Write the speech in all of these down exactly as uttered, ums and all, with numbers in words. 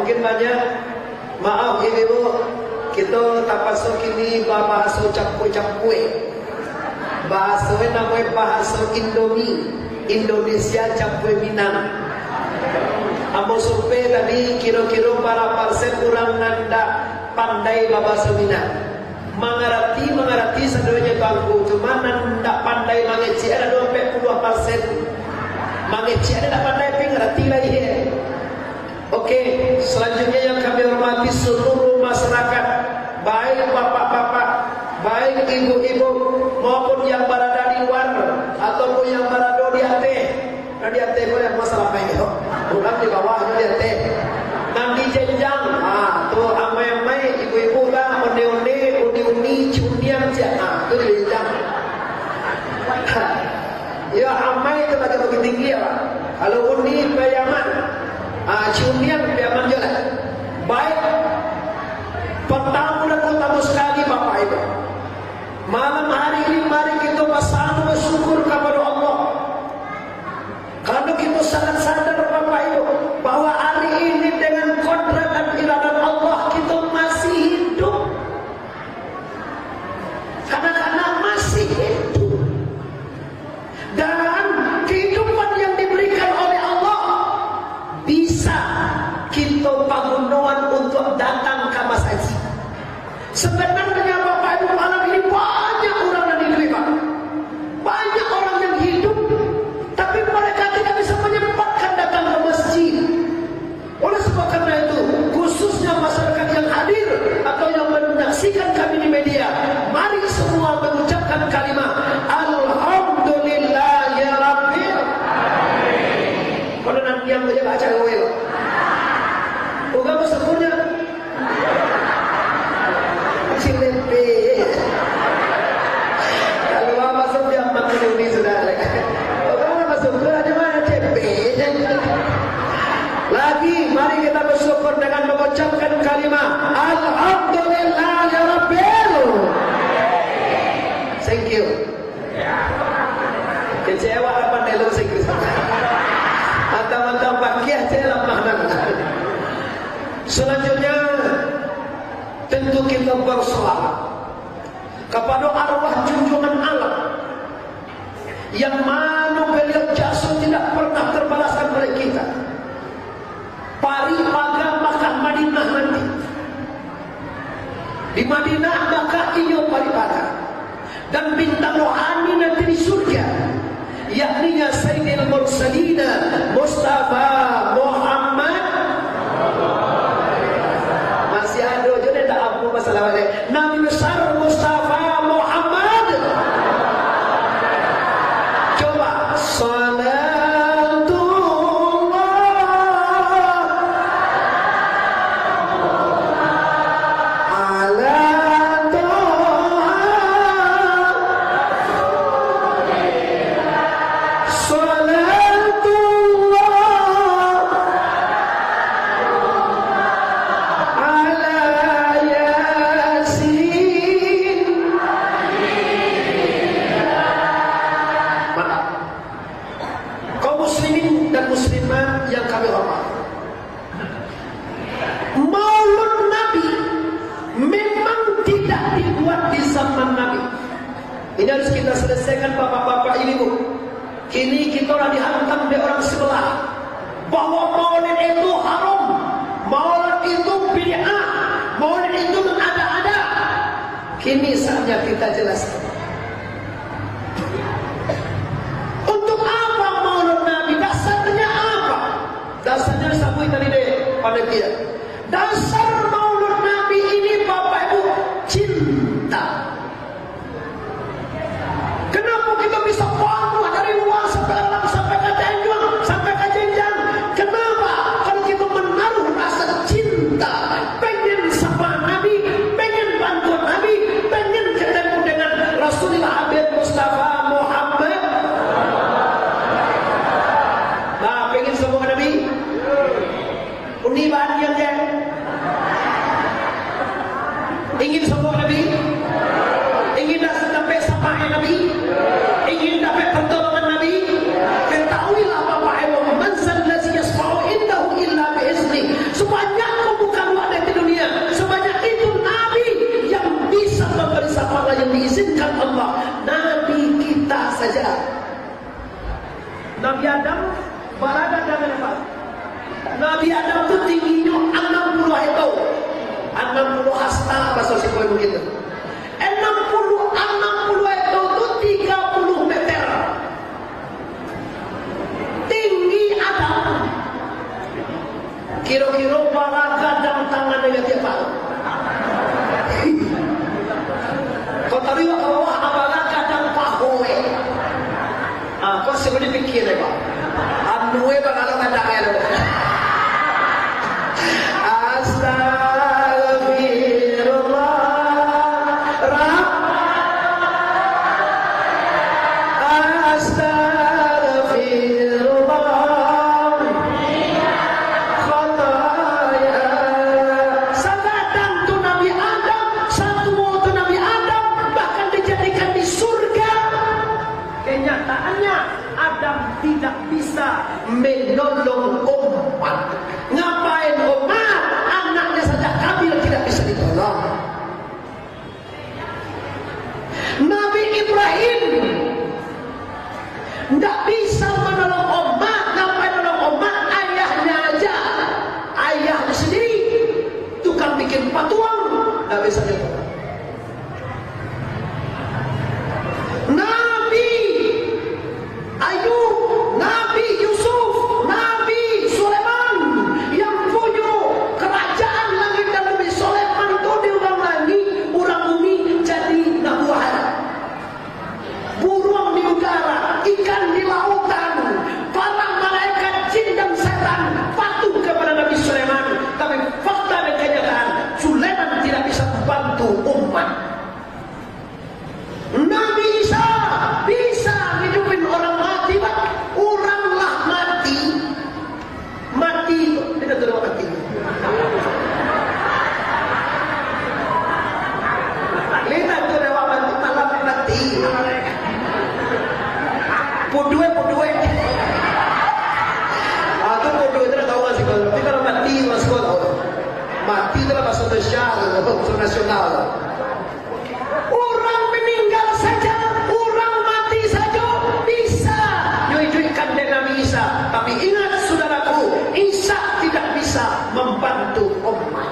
Banyak, maaf ibu-ibu, kito tapaso kini babahaso campua-campua. Bahaso namonyo bahaso Indomie, Indonesia campua Minang. Ambo survei tadi, kiro-kiro bara parsen urang nan ndak pandai babahaso Minang. Mangarati, mangarati sadonyo tu angku, cuma nan ndak pandai mangecek ado ampek puluah parsen. Mangecek ado ndak pandai, tapi ngarati lah, iyo. Oke, selanjutnya yang kami hormati seluruh masyarakat, baik bapak-bapak, baik ibu-ibu, maupun yang barada di luar ataupun yang barada di ateh. Nan di ateh ko yang masalah main tu. Urang di bawah, nan di ateh. Nan di jenjang, ah, tu amai-amai, ibu-ibu lah, onde-onde, uni-uni, ciuniang, ciak. Ah, tu di jenjang. Yo, amai tu lagi Bukittinggi, yo. Kalau uni, Piaman. Ah, ciuniang, Piaman juo lah. Baik. Partamo dan utamo sakali, Bapak Ibu. Malam hari ini, mari kito basamo basyukur kapado Allah. Karano kito sangat sadar, Bapak Ibu, bahwa hari ini dengan kodrat dan iradat Allah, kito masih hidup. Kanak-kanak masih hidup. Dan kehidupan yang diberikan oleh Allah bisa kito pagunoan untuk datang ka masajik. Sebenarnya, Bapak Ibu, malam ini banyak urang nan hiduik, Pak. Banyak orang yang hidup, tapi mereka tidak bisa menyempatkan datang ke masjid. Oleh sebab karena itu, khususnya masyarakat yang hadir atau yang menyaksikan kami di media, mari semua mengucapkan kalimat, "Alhamdulillah ya Rabbil." Kalau nan diam saja baca, bukan bersyukurnya. Cilepe. Kalau apa sudah maklumi sudah. Kalau apa syukur aja mana cepe. Lagi, mari kita bersyukur dengan mengucapkan kalimat, "Alhamdulillah ya Rabbil." Thank you. Kecewa apa dulu sih? Mantap-mantap pakiah saya lamah nan. Selanjutnya, tentu kita bersolat kapado arwah junjungan alam, yang mano beliau jaso tidak pernah terbalaskan oleh kita. Parik paga Makkah Madinah nanti. Di Madinah, Makkah, inyo parik paga. Dan bintang rohani nanti di surga, yakninya Sayyidil Mursalina Mustafa Muhammad. Masih ado juo nan tak apo masalah baliak. Nabi Besar Mustafa Muhammad. Coba, salatullah ala Toha. Salatullah ala Yasin. Mantap. Kaum muslimin dan muslimat yang kami hormati, Maulud Nabi memang tidak dibuat di zaman Nabi. Ini harus kita selesaikan, bapak-bapak, ibu-ibu. Kini kita lah dihantam dek orang sebelah bahwa maulid itu haram, maulid itu bid'ah, maulid itu mengada-ada. Kini saatnya kita jelaskan. Untuk apa maulud Nabi? Dasarnya apa? Dasarnya sabuik tadi dek panitia. Dasar maulud Nabi ini, Bapak Ibu, cinta. Kenapa kita bisa panuah dari luar sampai dalam, sampai ka Tanjuang, sampai ka Jenjang? Kenapa? Kalau kita menaruh rasa cinta, pengen sapa Nabi, pengen bantu Nabi, pengen ketemu dengan Rasulullah Habib Mustafa Muhammad. Nah, pengen sapa Nabi? Uni badian je. Ingin sapa Nabi? Ingin dak sampai sapa Nabi? Ingin dapat pertolongan Nabi? Ketahuilah Bapak Ibu, man zallazi yasfa'u indahu illa bi izni. Sebanyak Nabi Adam tu tingginyo anam puluah hekto. Anam puluah hasta, bahaso siko mungkin tu. Anam puluah, anam puluah hekto tu tiga puluh meter. Tinggi Adam. Kiro-kiro bara gadang tangan dengan tiap paha. Kau taruih ka bawah, bara gadang paho, eh. Ah, kau sih boleh pikir, eh, Pak. Anu, eh, bagalau gadang, eh, tu. Astagfirullah. Rab-, astagfirullah. Khataya. Sagadang tu Nabi Adam, satuo tu Nabi Adam, bahkan dijadikan di surga. Kenyataannya, Adam tidak bisa menolong umat. Ngapain umat? Anaknya saja Kabil tidak bisa ditolong. Nabi Ibrahim ndak bisa menolong umat, ngapain nolong umat? Ayahnya aja, ayahnya sendiri, tukang bikin patuang, ndak bisa ditolong. Nabi Ayub, Nabi Yusuf, Nabi Sulaiman, yang punyo kerajaan langit dan bumi. Sulaiman tu di urang langik, urang bumi jadi nabuah. Buruang di udara, ikan di lautan, para malaikat, jin dan setan patuh kepada Nabi Sulaiman. Tapi fakta dan kenyataan, Sulaiman tidak bisa membantu umat. Nabi Isa bisa ngidupin urang mati, Pak. Urang lah mati. Mati tu, dia kata urang mati. Lina tu lewat mati, malam mati. Pudue, pudue. Ah, tu pudue tu dah tahu lah sikolah. Tapi kalau mati, lah sikolah tahu. Mati tu lah bahasa Indonesia tu, bahasa nasional. Urang maninggal saja, urang mati sajo bisa nyo iduikkan dek Nabi Isa. Tapi ingat, saudaraku, Isa tidak bisa membantu umat.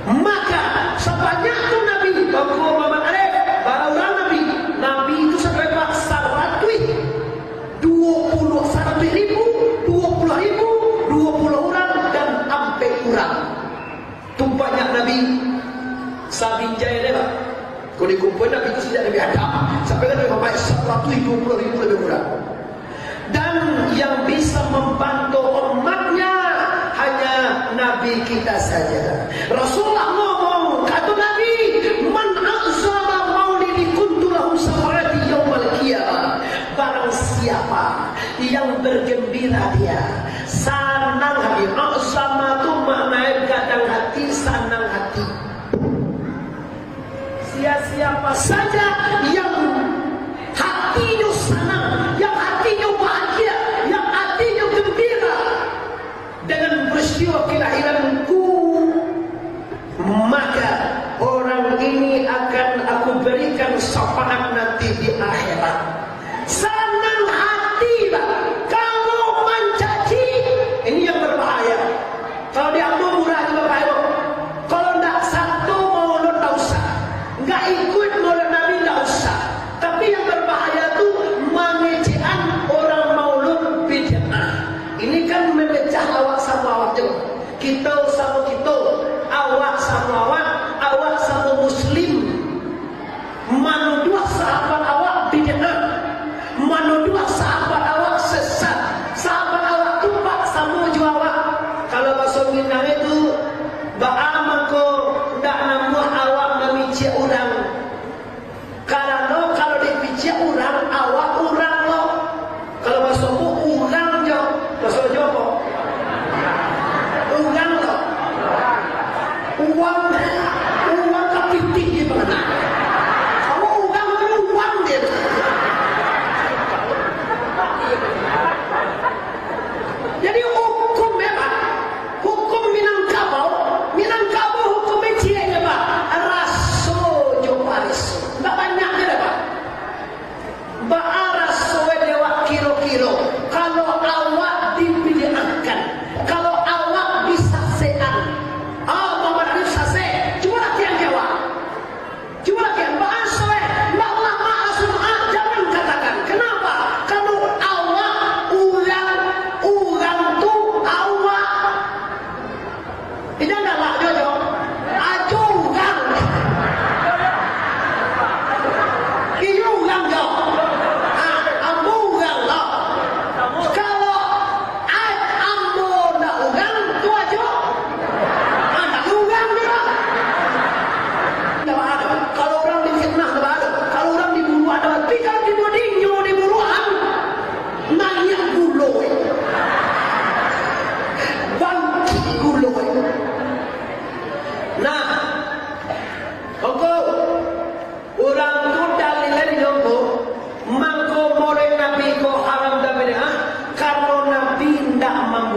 Maka, sabanyak tu Nabi, Tuanku Muhammad Arif, bara urang Nabi. Nabi itu sampai ba saratuih duo puluah, saratuih ribu, duo puluah ribu, duo puluah urang, dan ampek urang. Tu banyak nabi, sabinjai deh, Pak. Kalau dikumpul nabi tu sejak Nabi Adam sampai ka Nabi Muhammad, saratuih duo puluah ribu lebih kurang. Dan yang bisa membantu umatnya hanya Nabi kita saja. Rasulullah ngomong, kata Nabi, "Man a'zama maulidi kuntu lahu syafa'ati yaumal qiyamah." Barang siapa yang bergembira dia, sanang hati. A'zama tu maknanya gadang hati, sanang hati. Sia-siapa saja yang hatinyo sanang, yang hatinyo bahagia, yang hatinyo gembira dengan peristiwa kelahiranku, maka orang ini akan Aku berikan syafaat nanti di akhirat. Sanang hati, Pak. Kalau mancaci, ini yang berbahaya. Kalau di ambo murah di Bapak Ibu. Kalau ndak satu maulud, ndak usah. Nggak ikut maulud Nabi, ndak usah. Tapi yang berbahaya tu mangecekan orang maulud bid'ah. Ini kan memecah awak sama awak je. Kito samo kito, awak samo awak, awak samo muslim. Manuduah sahabat awak bid'ah, manuduah sahabat awak sesat, sahabat awak tu pak samo jo awak. Kalau baso Minang itu, baa mangko ndak namuah awak mamiciak urang? Karano kalau dipiciak urang, awak urang lo. Kalau baso ambo, urang jo. Baso jo apo? Urang lo. Uang, uang kapiti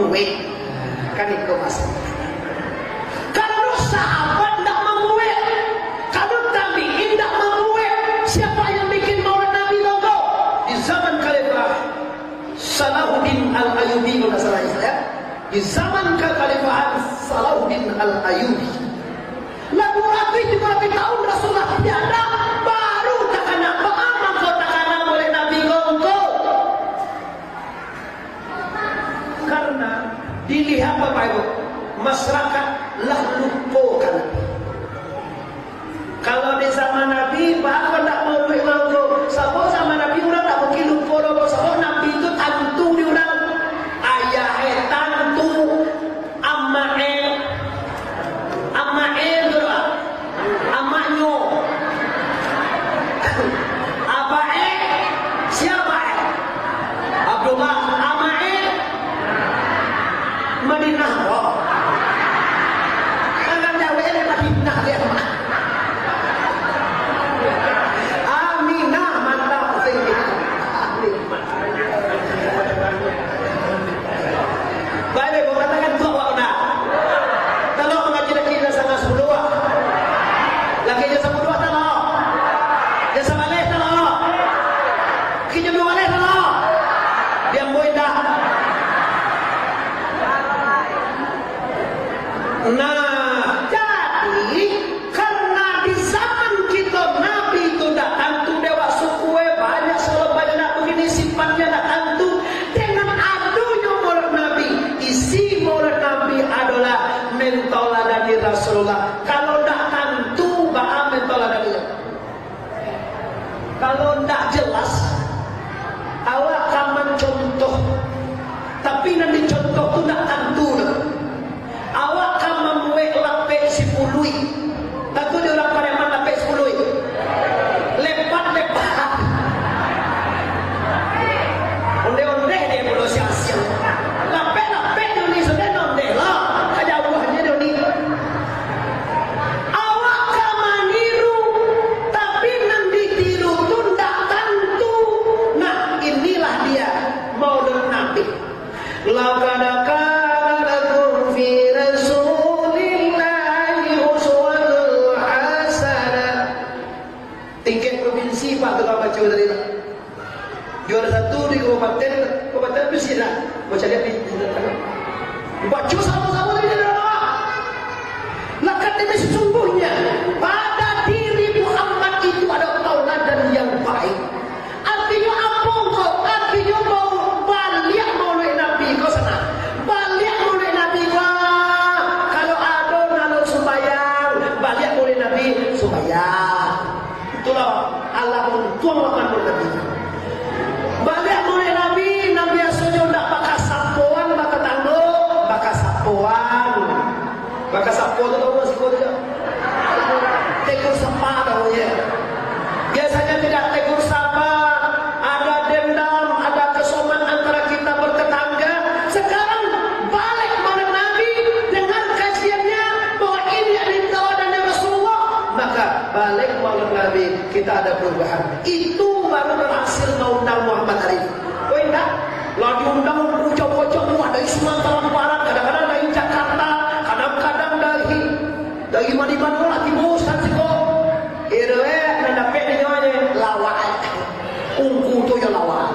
Weh, kan iko maksudnya. Kalau sahabat ndak mambuek, kalau tabi'in ndak mambuek, siapa yang bikin maulid Nabi ko? Di zaman Khalifah Salahuddin Al-Ayyubi, kalau ndak salah, ya. Di zaman kekhalifahan Salahuddin Al-Ayyubi. Lah dua ratuih tigo ratuih tahun Rasulullah tiada, baru takana, baa mangko takana maulid Nabi ko? Karena dilihat Bapak Ibu, masyarakat lah lupo ka Nabi. Kalau di zaman Nabi, baa kok ndak maulid mangko? Sabab zaman Nabi urang ndak mungkin lupo doh, sabab Nabi tu tantu di urang. Ayah e tantu, amak e, amak e tu lah. Amaknyo. Abak e? Sia abak e? Abdullah. Amak e? Madinah. Oh. Tangan jawek e Madinah dia. Aminah, mantap. Amin. Baik, baik, bukan tangan tu awak nak. Tolong mangaji lagi ijazah sapuluah. Lagi ijazah sapuluah tolong. Ijazah baleh tolong. Kinyo dua baleh tolong. Diam boy dah. Nah, jadi, karena di zaman kito Nabi tu ndak tantu dek awak suku e, banyak salah banyak ndak begini sifatnya ndak tantu. Dengan adonyo maulid Nabi, isi maulid Nabi adolah mentaladani Rasulullah. Kalau ndak tantu, baa mentaladani? Kalau ndak jelas, awak ka mancontoh, tapi nan dicontoh tu ndak tantu doh. Awak ka mambuek lapek sipuluih. Tantu di urang Pariaman lapek sipuluih. Lepat-lepat. Ondeh-ondeh dek pulo siang-siang. Lapek-lapek di Uni sudah ondeh lah. Ka jauahnyo di Uni. Awak ka maniru, tapi nan ditiru tu ndak tantu. Nah, inilah dia Maulid Nabi. Laqad kana lakum fi Rasulillahi uswatun hasanah. Tingkat provinsi, Pak, tukang baco tadi, Pak. Juara satu di kabupaten, kabupaten tu sila. Baca lihat di, di, di, baco samo-samo tadi dari awak. Lakad demi sesungguhnya pada diri Muhammad itu ada tauladan yang baik. Artinyo apo ko? Artinyo mau baliak maulid Nabi ko sana. Baliak maulid Nabi ko. Kalau ado nan sumbayang, baliak maulid Nabi, sumbayang. Itulah alah untuang makan berlebih. Baliak maulid Nabi, nan biasonyo ndak bakasapoan, bakatanggo, bakasapoan. Bakasapo tu tahu ndak siko tu, yo? Tegur sapa tahu, yo? Biasanya tidak tegur sapa, ada dendam, ada kesoman antara kita bertetangga. Sekarang balik maulid Nabi, dengar kajiannya bahwa ini adalah tauladan Rasulullah, maka balik maulid Nabi, kita ada perubahan. Itu baru berhasil mengundang Muhammad Arif. Oh, indak? Lah diundang bujang-bujang, wah, dari Sumatera Barat, kadang-kadang dari Jakarta, kadang-kadang dari, dari mana-mana lah, tibo Ustaz siko. Iro, eh, nan dapek di nyawa je, lawak. Ungku tu yo lawak.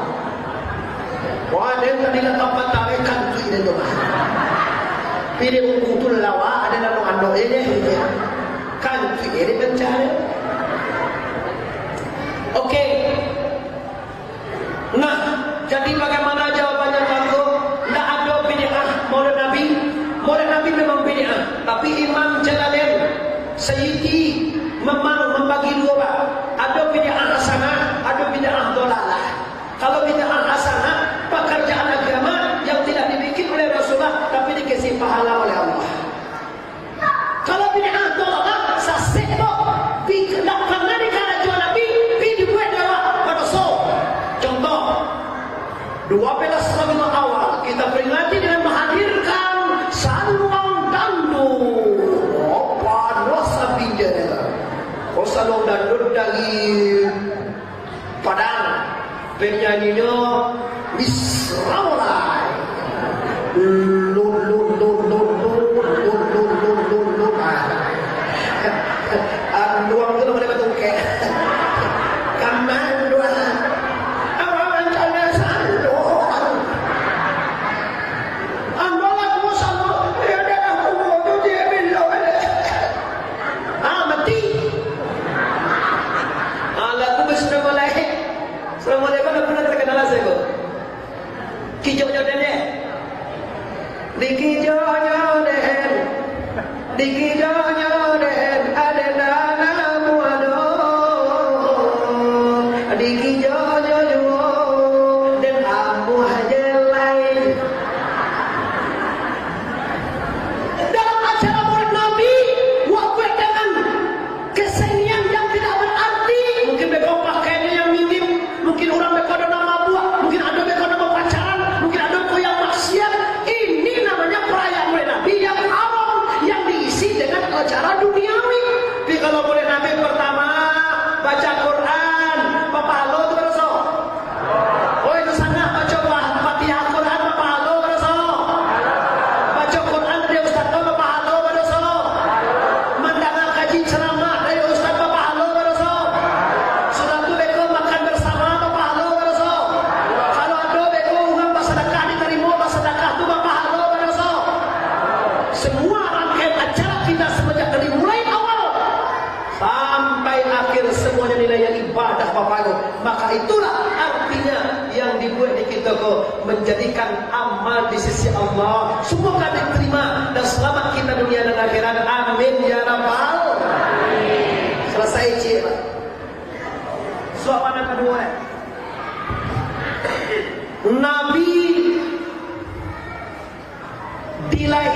Wah, den tadi lah tampat tarik kantuik den tu. Pilih ungku tu lawak, ada nama andok je, je. Kantuik je, dia kencah je. Oke. Nah, jadi bagaimana jawabannya, Tuanku? Ndak ado bid'ah Maulid Nabi. Maulid Nabi memang bid'ah, tapi Imam Jalalain, Sayyidi, memang membagi dua, Pak. Ado bid'ah hasanah, ado bid'ah dolalah. Kalau bid'ah hasanah, pekerjaan agama yang tidak dibikin oleh Rasulullah, tapi dikasih pahala oleh Allah. Kalau bid'ah tu lah, sasek tu, pi-, ndak pernah dikarajoan Nabi, pi dibuek dek awak, badoso. Contoh, dua belas Rabiul Awal, kita peringati dengan menghadirkan saluang dangdut. Oh, panas habisnya dia. Oh, saluang dangdut dari Padang, penyanyinyo Miss Ramolai. Dikijonyo den, dikijonyo den, aden nan amuah do. Dikijonyo juo den amuah je lai. Dalam acara Maulid Nabi, wak buek dengan kesenian yang tidak berarti. Mungkin beko pakaiannyo yang minim, mungkin urang beko ado nan mabuak, mungkin ado beko nan bapacaran, mungkin ado ko yang maksiat. Ini namanya perayaan Maulid Nabi yang haram, yang diisi dengan acara duniawi. Tapi kalau Maulid Nabi pertama, baca Quran, bapahalo tu baraso? Oh, itu sanang baco Fatihah Quran, bapahalo baraso? Baco Quran dari ustaz tu, bapahalo baraso? Mandanga kaji ceramah dari ustaz, bapahalo baraso? Sudah tu beko makan bersama, bapahalo baraso? Kalau ado beko urang basadakah ditarimo, basadakah tu bapahalo baraso? Semua rangkaian acara kita semenjak dari mulai awal sampai akhir, semuanya nilainya ibadah, Bapak Ibu. Maka itulah artinya yang dibuat di kita ko, menjadikan amal di sisi Allah. Semoga diterima dan selamat kita dunia dan akhirat. Amin ya rabbal. Selesai, cik. Suap nan kaduo, eh. Nabi dilahirkan